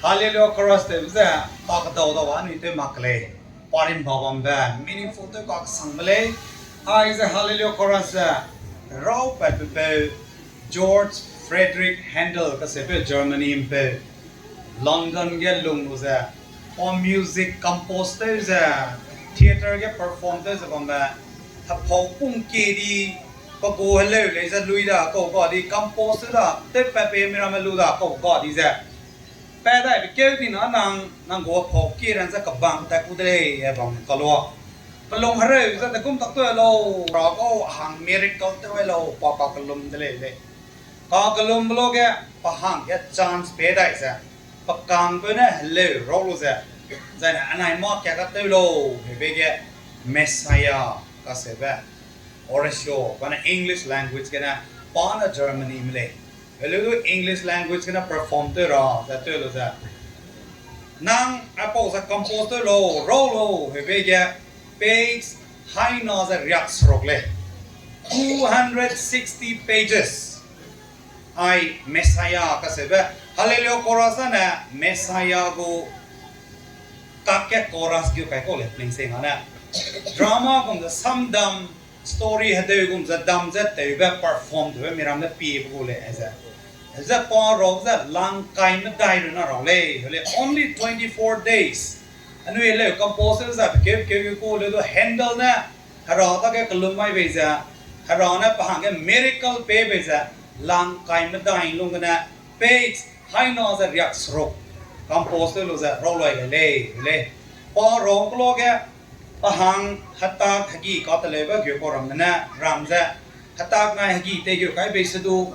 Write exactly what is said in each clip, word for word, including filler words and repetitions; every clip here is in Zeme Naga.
Hallelujah Chorus tew ze, pa kedau dau anui tew mak lei. Parim ba bambe, meaningful tew kaksangbe lei. Aize Hallelujah Chorus ze, rau patpepeu, George Frederick Handel kaseupeu Germany mpeu, London ge lung lu ze, pa music compose tew ze, theatre ge perform tew ze bambe, hepau pung kie di, pe gu heleu lei ze lui da kau ga di, compose tew da, tewpat pe miramme lu da kau ga di ze. Pat dai pe keu di na nang, nang gu hepau kie ran ze kebang tat ku de lei, e bam kalua. Pelung hereu ze degum tak tew lau, ra kau hang miracle tew ai lau, pa kakellum de lei lei. Kakellumbe luage, pa hangge chance pe dai ze, pe kangpeu ne heleu rau lu ze, zaine anai mâ kia katew lau, heube ge Messiah kaseube, Horatio, pa ne English language gene, pa ne Germany me lei. Heleu du English language gene perform tew ra ze tew lu ze, nang aipau ze compose tew lau, rau lau, heube ge page haina ze riakseruk lei. Two hundred sixty pages. Ai Messiah kaseube, Hallelujah Chorus ne Messiah gu kakge chorus geu kai kau lei, ning se nga ne. Drama gum ze samdam, story hedeu gum ze dam ze tewbe perform tewbe miram ne piebe gu lei, aize. Ze pa rau ze langkai medai runa rau lei, lei only twenty-four days. Anui leu compose ze pe keu keu gu leu du Handel ne, Hera dage kellum mai bei ze, Hera ne pe hangge miracle pe bei ze, langkai medai lung gene, page haina ze riakseruk, compose tew lu ze rau lui gai lei, lei. Pa rau keloa ge, pe hang hetak hegi kateleube geu kau ram gene, ram ze, hetak nai hegi tei geu kai bei se du,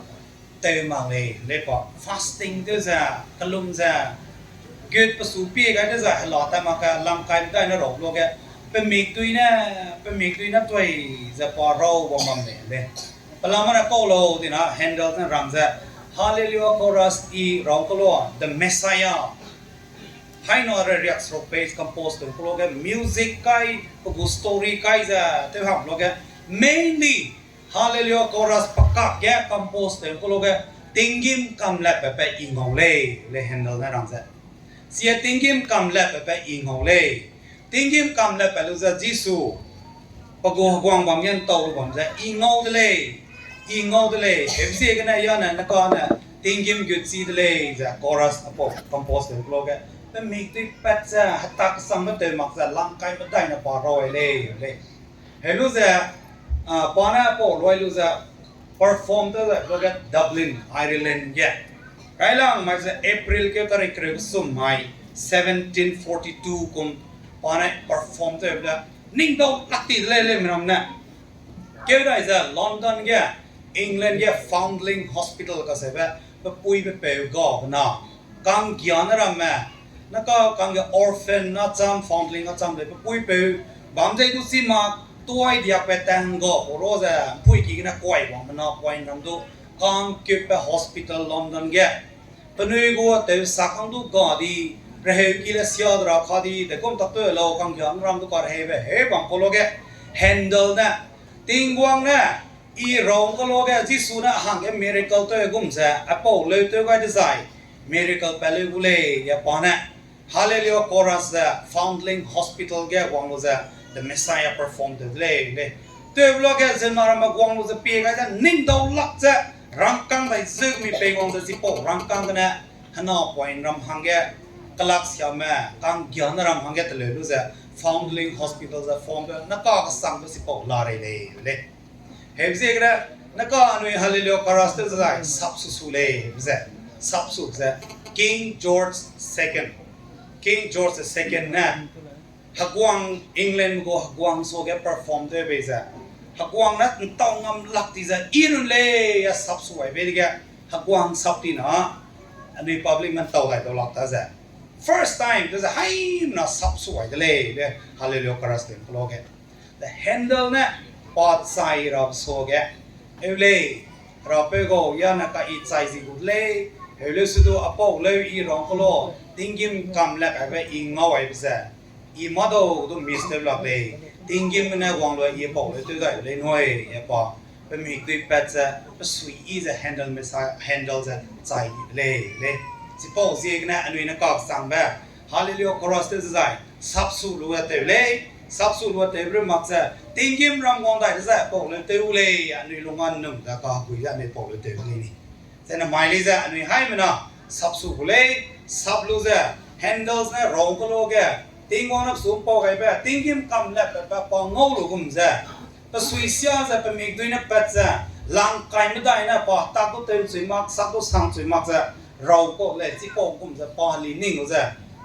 tew mak lei, lei pa fasting tew ze, kellum ze, gut pesu pie gai de ze, hela tai mak ge langkai medai ne rau keloa ge, pe mikdui ne, pe mikdui ne tui ze pa rau bam bam lei, lei. Pelama ne kau lau di na Handel ne rang ze, Hallelujah Chorus i rau keloa, the Messiah. Haina re riakseruk page compose tew keloa ge music kai, pe gu story kai ze, tew hang keloa ge, mainly, Hallelujah Chorus pe kakge compose tew keloa ge, tinggîm kamlatbe pe i ngau lei, lei Handel ne rang ze. Sia tinggîm kamlatbe pe i ngau lei. Tinggîm kamlatbe lu ze Jisu, pe gu heguang bam ge ntau lu bam ze, i ngau de lei, i ngau de lei, heuzie gene yane ne kane, tinggîm gutchi de lei, ze chorus apau compose tew keloa ge. Pe mikdui pat ze, hetak kesangbe tew mak ze, langkai medai ne pa rau ai lei, lei. Helu ze, ah, pa ne apau lui lu ze, perform tew ze, keloa ge Dublin, Ireland ge. Railang mai ze April keu tarik kereu kesum mai, seventeen forty-two kum, pa ne perform tew ze, ningdau lak ti de lei lei miram ne. Keu dai ze London ge, England ge Foundling Hospital kaseube, pe pui pe peu gabe na, kanggiane ramme, naka kangge orphan na cham, foundling na cham lei pe pui peu, bam zei du chi mak, tuai diakbe tangga pau ra ze, pui ki gene kuai wangbe na kuai ram du, kangkutbe hospital London ge. Penui gu tew sak hang du ga di, reheu ki le sia de ra ka di, de kum tak tew lau kanggiane ram du ka reheube, heu bam keloa ge, Handel ne, Tingwang ne, i rau keloa ge, Jisu ne hangge miracle tew gum ze, apau leu tew gai dezai, miracle pat leu gu lei, ya pa ne. Hallelujah chorus ze, Foundling Hospital ge wang lu ze, the Messiah perform tew de lei, lei. Tew keloa ge, zena ramme wang lu ze pie gai ze, ningdau lak ze, rangkâng dai zeu mi pei wang ze, chipau rangkâng gene, hena point ram hangge, kelak siame, kanggiane ram hangge teleu lu ze, Foundling Hospital ze form tew, naka kesangbe chipau la rei lei, lei. Heuzie gene, naka anui Hallelujah chorus tew ze zai, sapsu su lei, ze, sapsu ze, King George second. King George the second ne, heguang England gu heguang suage perform tew bei ze, heguang ne ntau ngam lak ti ze, i run lei, a sapsu ai bei dege, heguang sap ti na, anui public me ntau dai dau lak ta ze. First time tew ze, haimna sapsu ai de lei, le, Hallelujah chorus tew keloa ge. The Handel ne pa chai rabe suage, heu lei, rapeu gau, yane ka i chai zi gu de lei, heu leu se du apau leu i rang keloa, tinggîm kamlak aibe i ngau aibe ze, i mâdau du miss tew lak lei, tinggîm ne wang lu i apau leu tew dai lei nui, e pa, pe mikdui pat ze, pe sui i ze Handel Messiah, Handel ze chai di de lei, lei. Chipau ziegene anui ne kaksangbe Hallelujah chorus tew ze zai, sapsu lu tew lei, sapsu lu tew ru mak ze, tinggîm ram wang dai de ze pau leu tew lei, anui lung a num ze kahekui ze anui pau leu tew lei ni. Zene mai lei ze anui haimena, sapsu gu lei, sap lu ze, handles ne rau kelu ge, Tingwang ne pesumpau gaibe, tinggîm kam le patbe pa ngau lu gum ze, pe sui sia ze, pe mikdui ne pat ze, lang kai medai ne pa tak du tew chui mak, sak du sang chui mak ze, rau kau lei, chipau gum ze pa li ning lu ze,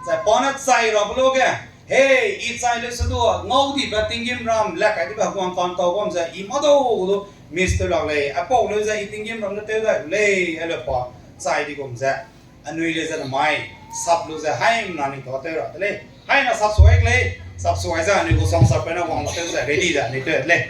zai pa ne chai rabe lu ge, hei, i chai leu se du, ngau dibe tinggîm ram, le kai dibe heguang kantau bam ze, i mâ dau du, miss tew lak lei, aipau leu ze i tinggîm ram ne tew dai lei, heleu pa, chai di gum ze, anui le ze namai, sap lu ze haimena ning tau tew ra de lei. Haina sapsu ai ke lei, sapsu ai ze anui gu song sap pe ne wang la tew ze ready ze anui tew de lei.